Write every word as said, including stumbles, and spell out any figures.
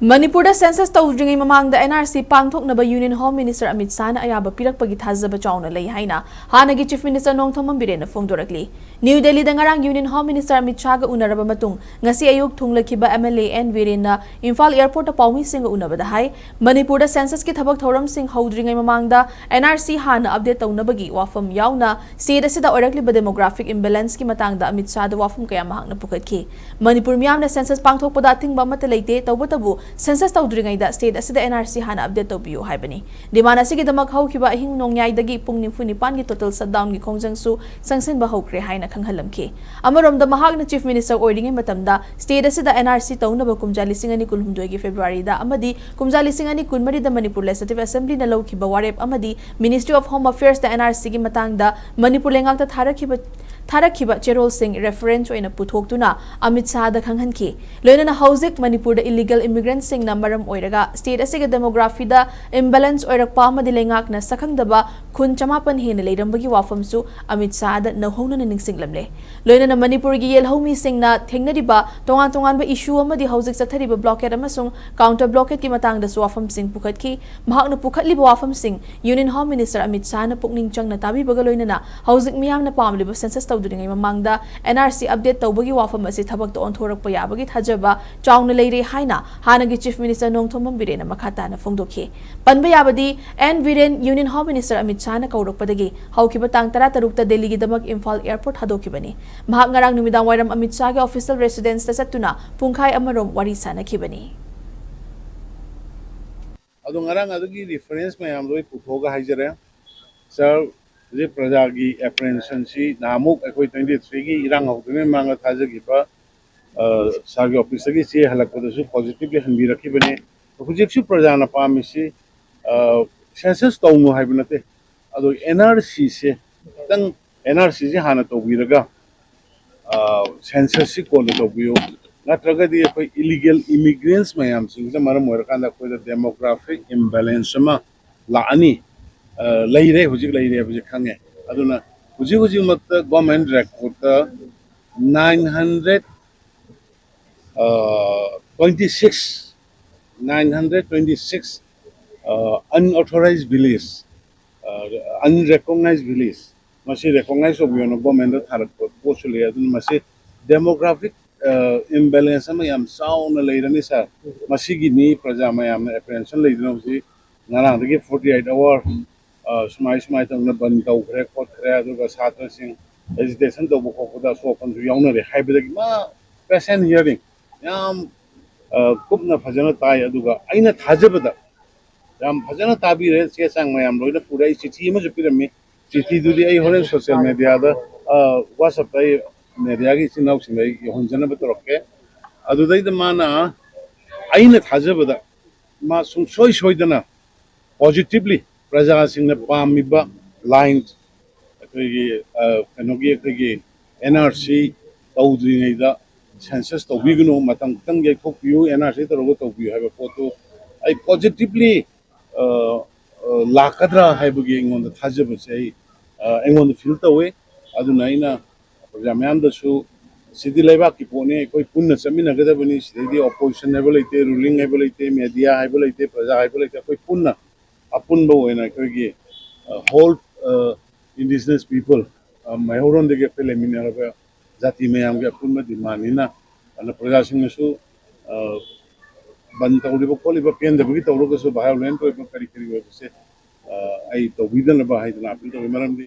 ꯃꯅꯤꯄꯨꯔꯗ census ꯇꯧꯗ꯭ꯔꯤꯉꯩ ꯃꯃꯥꯡꯗ N R C ꯄꯥꯡꯊꯣꯛꯅꯕ Union Home Minister ꯑꯃꯤꯠ ꯁꯥꯍꯅ ꯑꯌꯥꯕ ꯄꯤꯔꯛꯄꯒꯤ ꯊꯥꯖꯕ ꯆꯥꯎꯅ ꯂꯩ ꯍꯥꯏꯅ ꯍꯥꯟꯅꯒꯤ Chief Minister ꯅꯣꯡꯊꯣꯝꯕꯝ ꯕꯤꯔꯦꯟꯅ ꯐꯣꯡꯗꯣꯔꯛꯂꯤ꯫ ꯅ꯭ꯌꯨ ꯗꯦꯜꯂꯤꯗ ꯉꯔꯥꯡ Union Home Minister ꯑꯃꯤꯠ ꯁꯥꯍꯒ ꯎꯅꯔꯕ ꯃꯇꯨꯡ ꯉꯁꯤ ꯑꯌꯨꯛ ꯊꯨꯡꯂꯈꯤꯕ M L A N ꯕꯤꯔꯦꯟꯅ Imphal airportꯇ ꯄꯥꯎꯃꯤꯁꯤꯡꯒ ꯎꯅꯕꯗ ꯍꯥꯏ, ꯃꯅꯤꯄꯨꯔꯗ censusꯀꯤ ꯊꯕꯛ ꯊꯧꯔꯝꯁꯤꯡ ꯍꯧꯗ꯭ꯔꯤꯉꯩ ꯃꯃꯥꯡꯗ N R C ꯍꯥꯟꯅ update ꯇꯧꯅꯕꯒꯤ ꯋꯥꯐꯝ ꯌꯥꯎꯅ state ꯑꯁꯤꯗ ꯑꯣꯏꯔꯛꯂꯤꯕ demographic imbalanceꯀꯤ ꯃꯇꯥꯡꯗ ꯑꯃꯤꯠ ꯁꯥꯍꯗ ꯋꯥꯐꯝ ꯀꯌꯥ ꯃꯍꯥꯛꯅ ꯄꯨꯈꯠꯈꯤ꯫ ꯃꯅꯤꯄꯨꯔ ꯃꯤꯌꯥꯝꯅ census ꯄꯥꯡꯊꯣꯛꯄꯗ ꯑꯊꯤꯡꯕ ꯑꯃꯠꯇ ꯂꯩꯇꯦ, ꯇꯧꯕꯇꯕꯨ census ꯇꯧꯗ꯭ꯔꯤꯉꯩꯗ state ꯑꯁꯤꯗ N R C ꯍꯥꯟꯅ update ꯇꯧꯕꯤꯌꯨ ꯍꯥꯏꯕꯅꯤ꯫ Demand ꯑꯁꯤꯒꯤꯗꯃꯛ ꯍꯧꯈꯤꯕ ꯑꯍꯤꯡ ꯅꯣꯡꯌꯥꯏꯗꯒꯤ ꯄꯨꯡ ꯅꯤꯐꯨ ꯅꯤꯄꯥꯟꯒꯤ total shutdownꯒꯤ ꯈꯣꯡꯖꯪꯁꯨ ꯆꯪꯁꯤꯟꯕ ꯍꯧꯈ꯭ꯔꯦ ꯍꯥꯏꯅ ꯈꯪꯍꯜꯂꯝꯈꯤ꯫ ꯑꯃꯔꯣꯝꯗ ꯃꯍꯥꯛꯅ Chief Minister ꯑꯣꯏꯔꯤꯉꯩ ꯃꯇꯝꯗ state ꯑꯁꯤꯗ N R C ꯇꯧꯅꯕ ꯀꯨꯝꯖꯥ ꯂꯤꯁꯤꯡ ꯑꯅꯤ ꯀꯨꯟꯍꯨꯝꯗꯣꯏꯒꯤ Februaryꯗ ꯑꯃꯗꯤ ꯀꯨꯝꯖꯥ ꯂꯤꯁꯤꯡ ꯑꯅꯤ ꯀꯨꯟꯃꯔꯤꯗ ꯃꯅꯤꯄꯨꯔ Legislative Assemblyꯅ ꯂꯧꯈꯤꯕ ꯋꯥꯔꯦꯞ ꯑꯃꯗꯤ Ministry of Home Affairsꯇ N R Cꯒꯤ ꯃꯇꯥꯡꯗ ꯃꯅꯤꯄꯨꯔ ꯂꯩꯉꯥꯛꯇ ꯊꯥꯔꯛꯈꯤꯕ ꯊꯥꯔꯛꯈꯤꯕ ꯆꯦꯔꯣꯜꯁꯤꯡ reference ꯑꯣꯏꯅ ꯄꯨꯊꯣꯛꯇꯨꯅ ꯑꯃꯤꯠ ꯁꯥꯍꯗ ꯈꯪꯍꯟꯈꯤ꯫ ꯂꯣꯏꯅꯅ ꯍꯧꯖꯤꯛ ꯃꯅꯤꯄꯨꯔꯗ illegal immigrantꯁꯤꯡꯅ ꯃꯔꯝ ꯑꯣꯏꯔꯒ state ꯑꯁꯤꯒꯤ demographyꯗ imbalance ꯑꯣꯏꯔꯛꯄ ꯑꯃꯗꯤ ꯂꯩꯉꯥꯛꯅ ꯁꯛꯈꯪꯗꯕ ꯈꯨꯟ ꯆꯃꯥꯄꯟ ꯍꯦꯟꯅ ꯂꯩꯔꯝꯕꯒꯤ ꯋꯥꯐꯝꯁꯨ ꯑꯃꯤꯠ ꯁꯥꯍꯗ ꯅꯧꯍꯧꯅꯅ ꯅꯤꯡꯁꯤꯡꯂꯝꯂꯦ꯫ ꯂꯣꯏꯅꯅ ꯃꯅꯤꯄꯨꯔꯒꯤ ꯌꯦꯜꯍꯧꯃꯤꯁꯤꯡꯅ ꯊꯦꯡꯅꯔꯤꯕ ꯇꯣꯉꯥꯟ ꯇꯣꯉꯥꯟꯕ issue ꯑꯃꯗꯤ ꯍꯧꯖꯤꯛ ꯆꯠꯊꯔꯤꯕ blockade ꯑꯃꯁꯨꯡ counter blockadeꯀꯤ ꯃꯇꯥꯡꯗꯁꯨ ꯋꯥꯐꯝꯁꯤꯡ ꯄꯨꯈꯠꯈꯤ꯫ ꯃꯍꯥꯛꯅ ꯄꯨꯈꯠꯂꯤꯕ ꯋꯥꯐꯝꯁꯤꯡ Union Home Minister ꯑꯃꯤꯠ ꯁꯥꯍꯅ ꯄꯨꯛꯅꯤꯡ ꯆꯪꯅ ꯇꯥꯕꯤꯕꯒ ꯂꯣꯏꯅꯅ ꯍꯧꯖꯤꯛ ꯃꯤꯌꯥꯝꯅ ꯄꯥꯝꯂꯤꯕ census ꯇꯧꯗ꯭ꯔꯤꯉꯩ ꯃꯃꯥꯡꯗ N R C update ꯇꯧꯕꯒꯤ ꯋꯥꯐꯝ ꯑꯁꯤ ꯊꯕꯛꯇ ꯑꯣꯟꯊꯣꯔꯛꯄ ꯌꯥꯕꯒꯤ ꯊꯥꯖꯕ ꯆꯥꯎꯅ ꯂꯩꯔꯦ ꯍꯥꯏꯅ ꯍꯥꯟꯅꯒꯤ Chief Minister ꯅꯣꯡꯊꯣꯝꯕꯝ ꯕꯤꯔꯦꯟꯅ ꯃꯈꯥ ꯇꯥꯅ ꯐꯣꯡꯗꯣꯛꯈꯤ꯫ ꯄꯟꯕ ꯌꯥꯕꯗꯤ, N Biren Union Home Minister Amit ꯁꯥꯍꯅ ꯀꯧꯔꯛꯄꯗꯒꯤ ꯍꯧꯈꯤꯕ ꯇꯥꯡ ꯇꯔꯥꯇꯔꯨꯛꯇ ꯗꯦꯜꯂꯤꯒꯤꯗꯃꯛ ꯏꯝꯐꯥꯜ airport ꯊꯥꯗꯣꯛꯈꯤꯕꯅꯤ꯫ ꯃꯍꯥꯛ ꯉꯔꯥꯡ ꯅꯨꯃꯤꯗꯥꯡ ꯋꯥꯏꯔꯝ ꯑꯃꯤꯠ ꯁꯥꯍꯒꯤ official residenceꯇ ꯆꯠꯇꯨꯅ ꯄꯨꯡꯈꯥꯏ ꯑꯃꯔꯣꯝ ꯋꯥꯔꯤ ꯁꯥꯅꯈꯤꯕꯅꯤ꯫ ꯑꯗꯣ ꯉꯔꯥꯡ ꯑꯗꯨꯒꯤ reference ꯃꯌꯥꯝꯗꯣ ꯑꯩ ꯄꯨꯊꯣꯛꯑꯒ ꯍꯥꯏꯖꯔꯦ꯫ Sir, ꯍꯧꯖꯤꯛ ꯄ꯭ꯔꯖꯥꯒꯤ apprehensionꯁꯤ ꯅꯍꯥꯟꯃꯨꯛ ꯑꯩꯈꯣꯏ twenty threeꯒꯤ ꯏꯔꯥꯡ ꯍꯧꯗ꯭ꯔꯤꯉꯩ ꯃꯃꯥꯡꯗ ꯊꯥꯖꯈꯤꯕ, ꯑ, sirꯒꯤ officeꯇꯒꯤ ꯆꯦ ꯍꯜꯂꯛꯄꯗꯁꯨ positively ꯍꯟꯕꯤꯔꯛꯈꯤꯕꯅꯤ꯫ ꯍꯧꯖꯤꯛꯁꯨ ꯄ꯭ꯔꯖꯥꯅ ꯄꯥꯝꯃꯤꯁꯤ, ꯑ, census ꯇꯧꯅꯨ ꯍꯥꯏꯕ ꯅꯠꯇꯦ, ꯑꯗꯣ N R Cꯁꯦ ꯈꯤꯇꯪ, N R Cꯁꯦ ꯍꯥꯟꯅ ꯇꯧꯕꯤꯔꯒ, ꯑ, censusꯁꯤ ꯀꯣꯟꯅ ꯇꯧꯕꯤꯌꯨ, ꯅꯠꯇ꯭ꯔꯒꯗꯤ ꯑꯩꯈꯣꯏ illegal immigrants ꯃꯌꯥꯝꯁꯤꯡꯁꯤꯅ ꯃꯔꯝ ꯑꯣꯏꯔꯀꯥꯟꯗ ꯑꯩꯈꯣꯏꯗ demographic imbalance ꯑꯃ ꯂꯥꯛꯑꯅꯤ꯫ ꯑ, ꯂꯩꯔꯦ, ꯍꯧꯖꯤꯛ ꯂꯩꯔꯦ ꯍꯥꯏꯕꯁꯦ ꯈꯪꯉꯦ꯫ ꯑꯗꯨꯅ ꯍꯧꯖꯤꯛ ꯍꯧꯖꯤꯛꯃꯛꯇ government recordꯇ nine hundred twenty six Nine hundred twenty six unauthorized village, unrecognized village, ꯃꯁꯤ recognize ꯇꯧꯕꯤꯌꯣꯅ government ꯊꯥꯔꯛꯄ ꯄꯣꯠꯁꯨ ꯂꯩ꯫ ꯑꯗꯨꯅ ꯃꯁꯤ demographic imbalance ꯑꯃ ꯌꯥꯝ ꯆꯥꯎꯅ ꯂꯩꯔꯅꯤ ꯁꯥꯔ꯫ ꯃꯁꯤꯒꯤꯅꯤ ꯄ꯭ꯔꯖꯥ ꯃꯌꯥꯝꯅ apprehension ꯂꯩꯗꯨꯅ ꯍꯧꯖꯤꯛ ꯉꯔꯥꯡꯗꯒꯤ forty eight hour ꯁꯨꯃꯥꯏ ꯁꯨꯃꯥꯏꯅ ꯇꯧꯅ ꯕꯟ ꯇꯧꯈ꯭ꯔꯦ ꯈꯣꯠꯈ꯭ꯔꯦ, ꯑꯗꯨꯒ ꯁꯥꯇ꯭ꯔꯁꯤꯡ agitation ꯇꯧꯕ ꯈꯣꯠꯄꯗ ꯑꯁꯣꯛ ꯑꯄꯟꯁꯨ ꯌꯥꯎꯅꯔꯦ ꯍꯥꯏꯕꯗꯒꯤ ꯃꯥ patient hearing ꯌꯥꯝ ꯀꯨꯞꯅ ꯐꯖꯅ ꯇꯥꯏ꯫ ꯑꯗꯨꯒ ꯑꯩꯅ ꯊꯥꯖꯕꯗ ꯌꯥꯝ ꯐꯖꯅ ꯇꯥꯕꯤꯔꯦ꯫ ꯆꯦ ꯆꯥꯡ ꯃꯌꯥꯝ ꯂꯣꯏꯅ ꯄꯨꯔꯦ꯫ ꯑꯩ ꯆꯤꯊꯤ ꯑꯃꯁꯨ ꯄꯤꯔꯝꯃꯤ꯫ ꯆꯤꯊꯤꯗꯨꯗꯤ ꯑꯩ ꯍꯣꯔꯦꯟ social media ꯗ, WhatsApp ꯇ ꯑꯩ media ꯒꯤ ꯏꯆꯤꯟ ꯏꯅꯥꯎꯁꯤꯡꯗ ꯑꯩ ꯌꯧꯍꯟꯖꯅꯕ ꯇꯧꯔꯛꯀꯦ꯫ ꯑꯗꯨꯗꯩꯗ ꯃꯥꯅ, ꯑꯩꯅ ꯊꯥꯖꯕꯗ, ꯃꯥ ꯁꯨꯡꯁꯣꯏ ꯁꯣꯏꯗꯅ positively ꯄ꯭ꯔꯖꯥꯁꯤꯡꯅ ꯄꯥꯝꯃꯤꯕ line, ꯑꯩꯈꯣꯏꯒꯤ ꯀꯩꯅꯣꯒꯤ ꯑꯩꯈꯣꯏꯒꯤ N R C ꯇꯧꯗ꯭ꯔꯤꯉꯩꯗ census ꯇꯧꯕꯤꯒꯅꯨ, ꯃꯇꯝ ꯈꯤꯇꯪ ꯌꯩꯊꯣꯛꯄꯤꯌꯨ, N R C ꯇꯧꯔꯒ ꯇꯧꯕꯤꯌꯨ ꯍꯥꯏꯕ ꯄꯣꯠꯇꯨ ꯑꯩ positively ꯂꯥꯛꯀꯗ꯭ꯔꯥ ꯍꯥꯏꯕꯒꯤ ꯑꯩꯉꯣꯟꯗ ꯊꯥꯖꯕꯁꯦ ꯑꯩ ꯑꯩꯉꯣꯟꯗ feel ꯇꯧꯋꯤ꯫ ꯑꯗꯨꯅ ꯑꯩꯅ ꯄ꯭ꯔꯖꯥ ꯃꯌꯥꯝꯗꯁꯨ ꯁꯤꯗꯤ ꯂꯩꯕꯥꯛꯀꯤ ꯄꯣꯠꯅꯤ, ꯑꯩꯈꯣꯏ ꯄꯨꯟꯅ ꯆꯠꯃꯤꯟꯅꯒꯗꯕꯅꯤ꯫ ꯁꯤꯗꯩꯗꯤ opposition ꯍꯥꯏꯕ ꯂꯩꯇꯦ, ruling ꯍꯥꯏꯕ ꯂꯩꯇꯦ, media ꯍꯥꯏꯕ ꯂꯩꯇꯦ, ꯄ꯭ꯔꯖꯥ ꯍꯥꯏꯕ ꯂꯩꯇꯦ꯫ ꯑꯩꯈꯣꯏ ꯄꯨꯟꯅ ꯑꯄꯨꯟꯕ ꯑꯣꯏꯅ ꯑꯩꯈꯣꯏꯒꯤ whole indigenous people, ꯃꯩꯍꯧꯔꯣꯟꯗꯒꯤ ꯑꯩꯈꯣꯏ ꯂꯩꯃꯤꯟꯅꯔꯕ ꯖꯥꯇꯤ ꯃꯌꯥꯝꯒꯤ ꯑꯄꯨꯟꯕ demand ꯅꯤꯅ꯫ ꯑꯗꯨꯅ ꯄ꯭ꯔꯖꯥꯁꯤꯡꯅꯁꯨ ꯕꯟ ꯇꯧꯔꯤꯕ ꯈꯣꯠꯂꯤꯕ ꯄꯦꯟꯗꯕꯒꯤ ꯇꯧꯔꯒꯁꯨ violent ꯑꯣꯏꯕ ꯀꯔꯤ ꯀꯔꯤ ꯑꯣꯏꯕꯁꯦ ꯑꯩ ꯇꯧꯕꯤꯗꯅꯕ ꯍꯥꯏꯗꯅ appeal ꯇꯧꯏ꯫ ꯃꯔꯝꯗꯤ